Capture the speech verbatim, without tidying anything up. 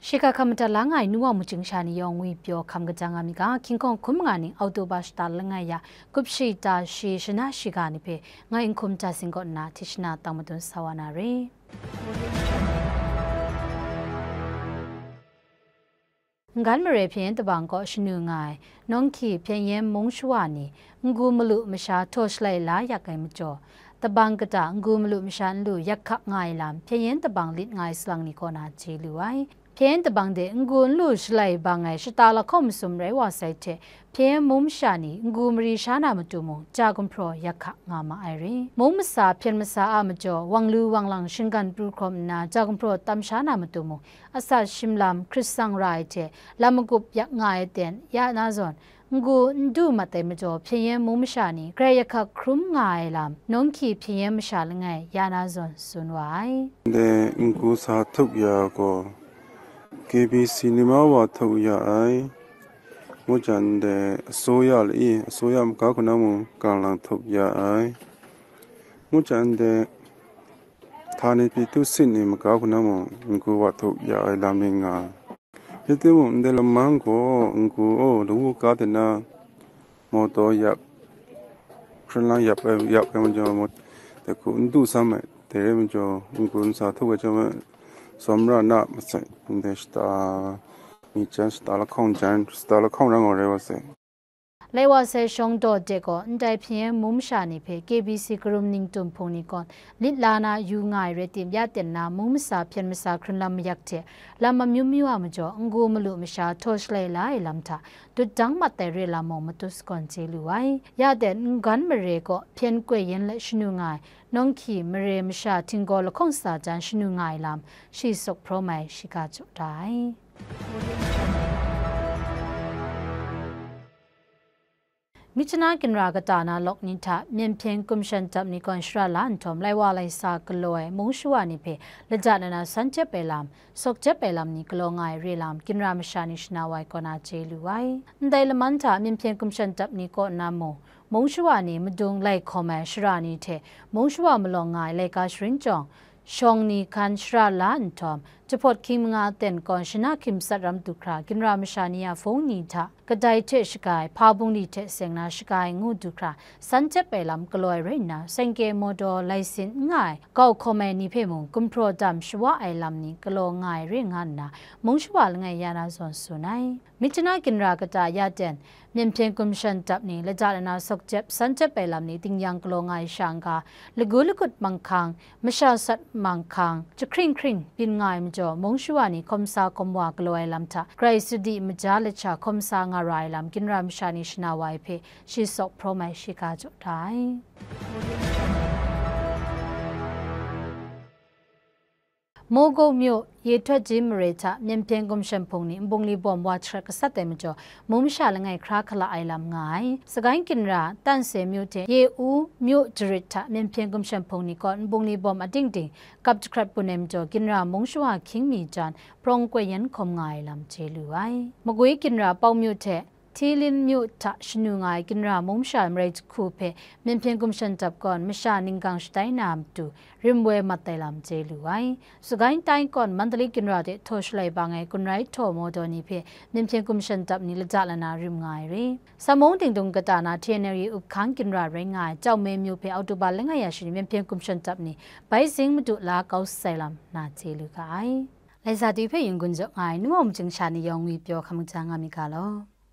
Shiga hkam madat la nga ai Nu Wa Mungchying sha ni yawng ngwi pyaw hkam kaja nga mi ga, hkying hkawng hkun manga ning October shata langai ya, gup shi ta shi shana shiga ni hpe ngai N Hkum Htsa Sing kaw nna hti shana tang madun sa wa na re. N-gan mare hpyen yin tabang kaw shanu nga ai, Nawng Hkyi hpyen yin mung shawa ni, n-gu malu masha htaw shalai la yak ai majaw, tabang kata n-gu malu masha n lu yak hkak nga ai lam, hpyen yin tabang lit nga ai salang ni kaw na chye lu ai. Hpyen yin tabang de n-gu n lu shalai bang ai shata lahkawng masum rai wa sai hte, hpyen yin mung masha ni n-gu mari sha na matu mung, ja gumhpraw yak hkak nga ma ai re. Mung masa hpyen masa a majaw, wang lu wang lang shinggan pru hkrawm nna, ja gumhpraw tam sha na matu mung, atsat shim lam hkrit tsang ra ai hte, lam magup yak nga ai aten ya na zawn, n-gu n du mat ai majaw, hpyen yin mung masha ni grai yak hkak hkrum nga ai lam, Nawng Hkyi hpyen yin masha langai ya na zawn tsun wa ai. Ndai n-gu sa htup ya gaw, K B C ni ma wa htup ya ai. Ngu jan ndai အစိုးရ lyi, အစိုးရ maga hku na mung gang lang htup ya ai. Ngu jan ndai ဌာနေပြည်သူ့စစ် ni maga hku na mung n-gu wa htup ya ai lam ni nga ai. Rai timung, ndai lamang gaw n-gu, o, lawu ka de na, mawtaw yap, hkren lang yap ai, yap ai majaw, maw-, dai hku n du sam ai, dai rai majaw, n-gu n sa htup ai chyawm, tsawmra na masai, ndai shata, myi jan, shata lahkawng jan, shata lahkawng rang wa rai wa sai. Lai wa sai shawng daw de gaw, ndai hpyen yin mung masha ni hpe K B C karum ningtum hpung ni kaw lit la na yu nga ai rai tim, ya ten na mung masa hpyen masa hkrun lam mayak hte, lam amyu myu a majaw, n-gu malu masha htaw shalai la ai lam hta, dut dang mat ai re lam mung matut sagawn chye lu ai. Ya ten n-gan mare kaw hpyen koi yin let shanu nga ai, Nawng Hkyi mare masha htinggaw lahkawng sa jan shanu nga ai lam, shi sawk hprawm ai, shi ga jaw da ai. Myitkyina ginra kata na lawk ni hta, myen hpyen gumshan dap ni kawn shara la nhtawm, lai wa lai sa galaw ai mung shawa ni hpe lada lana san jep ai lam, sawk jep ai lam ni galaw nga ai re lam, ginra masha ni shana wa ai kaw na chye lu ai. Ndai laman hta myen hpyen gumshan dap ni kaw na mung, mung shawa ni madung lai hkawm ai shara ni hte mung shawa malawng nga ai laika sharin jawng, shawng ni hkan shara la nhtawm, jahpawt hkying manga ten kawn shana hkying matsat ram du hkra, ginra masha ni a hpung ni hta kadai hte shaga ai, hpa bungli hte seng na shaga ai ngu du hkra, san jep ai lam galaw ai rai nna, seng kye mawdaw lai sin n nga ai, gau hkawm ai ni hpe mung gumhpraw dam shawa ai lam ni galaw nga ai re nga nna, mung shawa langai ya na zawn tsun ai. Myitkyina ginra kata ya ten, myen hpyen gumshan dap ni, lada lana sawk jep, san jep ai lam ni, dingyang galaw nga ai sha n-ga, lagu lagut manghkang, masha sat manghkang, jahkring hkring byin nga ai majaw, mung shawa ni hkawm sa hkawm wa galaw ai lam hta, grai sadi maja lasha hkawm sa nga ra ai lam, ginra masha ni shana wa ai hpe, shi sawk hprawm ai, shi ga jaw da ai. Mogo myu, Yetwatjin mare hta myen hpyen gumshan hpung ni nbungli bawm wa jahkrat gasat ai majaw, mung masha langai hkra hkala ai lam nga ai. Sagaing ginra, Tanse myu hte Yeu myu jarit hta myen hpyen gumshan hpung ni kaw nbungli bawm ating ting gap jahkrat bun ai majaw, ginra mung shawa hkying mi jan, prawng koi yan hkawm nga ai lam chye lu ai. Magwi ginra, Pau myu hte Tilin myu hta shanu nga ai ginra mung masha marai jahku hpe myen hpyen gumshan dap kawn masha ninggang shatai na matu rim woi mat ai lam chye lu ai. Sagaing tai kawn Mandali ginra de htaw shalai bang ai gun rai htaw mawdaw ni hpe myen hpyen gumshan dap ni lada lana rim nga ai re. Samung dingdung kata na T N L A up hkang ginra rai nga ai Chawme myu hpe October langai ya shi ni myen hpyen gumshan dap ni bai zing madu la kau sai lam na chye lu ga ai. Lai sa du hpe yunggun jaw nga ai Nu Wa Mungchying sha ni yawng ngwi pyaw hkam kaja nga mi ga law.